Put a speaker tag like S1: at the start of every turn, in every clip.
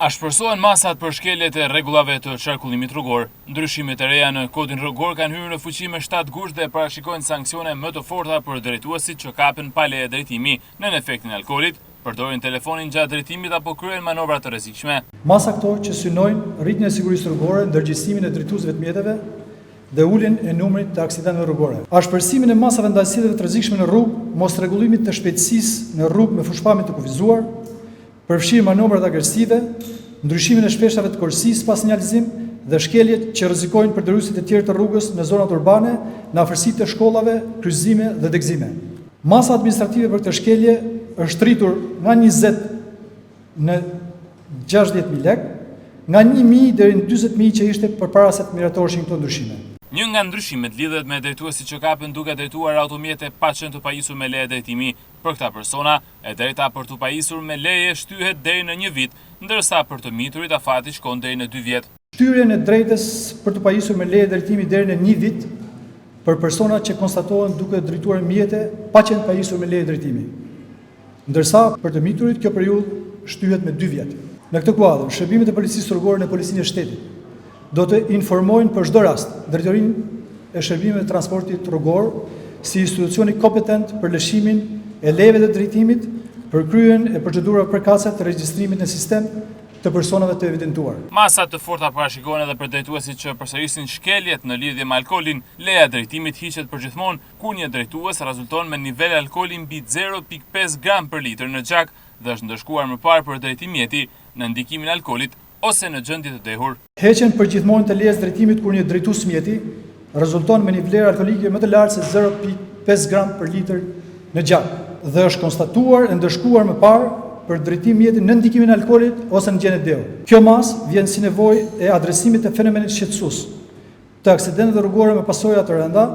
S1: Ashpërsohen masat për shkeljet e rregullave të qarkullimit rrugor. Ndryshimet e reja në Kodin Rrugor kanë hyrë në fuqi më 7 gusht dhe parashikojnë sanksione më të forta për drejtuesit që kapen pa leje drejtimi, nën efektin e alkoolit, përdorin telefonin gjatë drejtimit apo kryejnë manovra të rrezikshme.
S2: Masa këto që synojnë rritjen e sigurisë rrugore, ndërgjegjësimin e drejtuesve të mjeteve dhe uljen e numrit të aksidenteve rrugore. Ashpërsimin e masave ndaj sjelljeve të rrezikshme në rrugë, mosrregullimit të shpejtësisë në rrugë me fushëpamje të kufizuar, përfshirë manovrat agresive, ndryshimin e shpeshtave të korsisë pa sinjalizim dhe shkeljet që rrezikojnë përdoruesit e tjerë të rrugës në zonat urbane, në afërsi të shkollave, kryqëzime dhe degëzime. Masa administrative për këtë shkelje është rritur nga 20 në 60.000 lekë, nga 1.000 deri në 40.000 që ishte përpara se të miratoheshin këto ndryshime.
S1: Një nga ndryshimet lidhet me drejtuesit që kapen duke drejtuar automjete pa qenë të pajisur me leje drejtimi. Për këta persona, e drejta për t'u pajisur me leje shtyhet deri në një vit, ndërsa për të miturit afati shkon deri në dy vjet.
S2: Shtyrjen e drejtës për t'u pajisur me leje drejtimi deri në një vit për personat që konstatohen duke drejtuar mjete pa qenë të pajisur me leje drejtimi. Ndërsa për të miturit kjo periudhë shtyhet me dy vjet. Në këtë kuadër, shërbimet e Policisë Rrugore në Policinë e Shtetit do të informojnë për çdo rast Drejtorinë e Shërbimeve të Transportit Rrugor si institucioni kompetent për lëshimin e lejeve të drejtimit, për kryerjen e procedurave përkatëse të regjistrimit në sistem të personave të evidentuar.
S1: Masa të forta parashikohen edhe për drejtuesit që përsërisin shkeljet në lidhje me alkoolin. Leja e drejtimit hiqet përgjithmonë kur një drejtues rezulton me nivel alkooli mbi 0.5 gram për litër në gjak dhe është ndëshkuar më parë për drejtim mjeti në ndikimin e alkoolit ose në gjendje të dehur.
S2: Heqjen përgjithmonë të lejes drejtimit kur një drejtues mjeti rezulton me një vlerë alkoolike më të lartë se 0.5 gram për litër në gjak dhe është konstatuar e ndëshkuar më parë për drejtim mjeti në ndikimin e alkoolit ose në gjendje të dehur. Kjo masë vjen si nevojë e adresimit të fenomenit shqetësues të aksidenteve rrugore me pasoja të rënda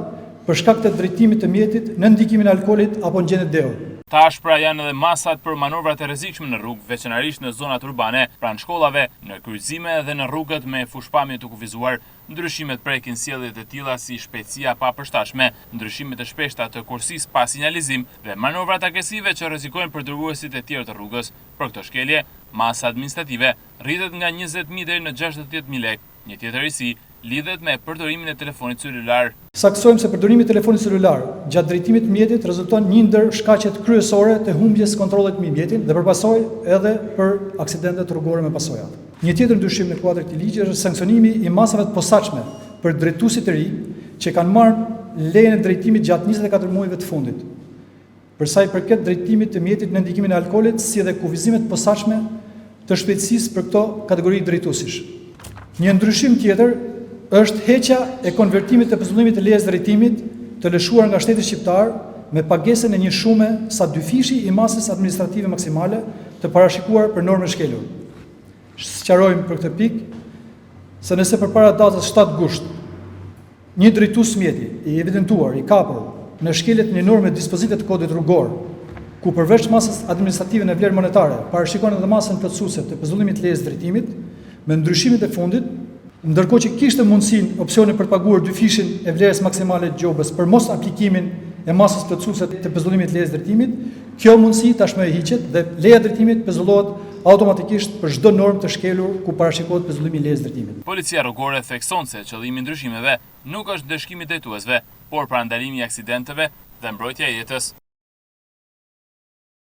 S2: për shkak të drejtimit të mjetit nën ndikimin e alkoolit apo në gjendje të dehur.
S1: Të ashpra janë edhe masat për manovrat e rrezikshme në rrugë, veçanërisht në zonat urbane, pranë shkollave, në kryqëzime dhe në rrugët me fushëpamje të kufizuar. Ndryshimet prekin sjelljet e tilla si shpejtësia e papërshtatshme, ndryshimet e shpeshta të korsisë pa sinjalizim dhe manovrat agresive që rrezikojnë përdoruesit e tjerë të rrugës. Për këto shkelje, masa administrative rritet nga 20.000 deri në 60.000 lekë. Një tjetër risi lidhet me përdorimin e telefonit celular.
S2: Saktësojmë se përdorimi i telefonit celular gjatë drejtimit të mjetit rezulton një ndër shkaqet kryesore të humbjes së kontrollit mbi mjetin dhe për pasojë edhe për aksidentet rrugore me pasoja. Një tjetër ndryshim në kuadër të këtij ligji është sanksionimi i masave të posaçme për drejtuesit e rinj që kanë marrë lejen e drejtimit gjatë 24 muajve të fundit. Për sa i përket drejtimit të mjetit nën ndikimin e alkoolit, si dhe kufizime të posaçme të shpejtësisë për këto kategori drejtuesish. Një ndryshim tjetër është heqja e konvertimit të pezullimit të lejes drejtimit të lëshuar nga shteti shqiptar me pagesën e një shume sa dyfishi i masës administrative maksimale të parashikuar për normën e shkelur. Sqarojmë për këtë pikë se nëse përpara datës 7 gusht Një drejtues mjeti, i evidentuar, i kapur, në shkelje të një norme dispozite të Kodit Rrugor, ku përveç masës administrative në vlerë monetare, parashikon edhe masën plotësuese të pezullimit të lejes së drejtimit, me ndryshimet e fundit, ndërkohë që kishte mundësinë, opsionin për të paguar dyfishin e vlerës maksimale të gjobës për mos aplikimin e masës plotësuese të pezullimit të lejes së drejtimit, kjo mundësi tashmë hiqet dhe leja e drejtimit pezullohet automatikisht për çdo normë të shkelur ku parashikohet pezullimi i lejes së drejtimit.
S1: Policia Rrugore thekson se qëllimi i ndryshimeve nuk është ndëshkimi i drejtuesve, por parandalimi i aksidenteve dhe mbrojtja e jetës.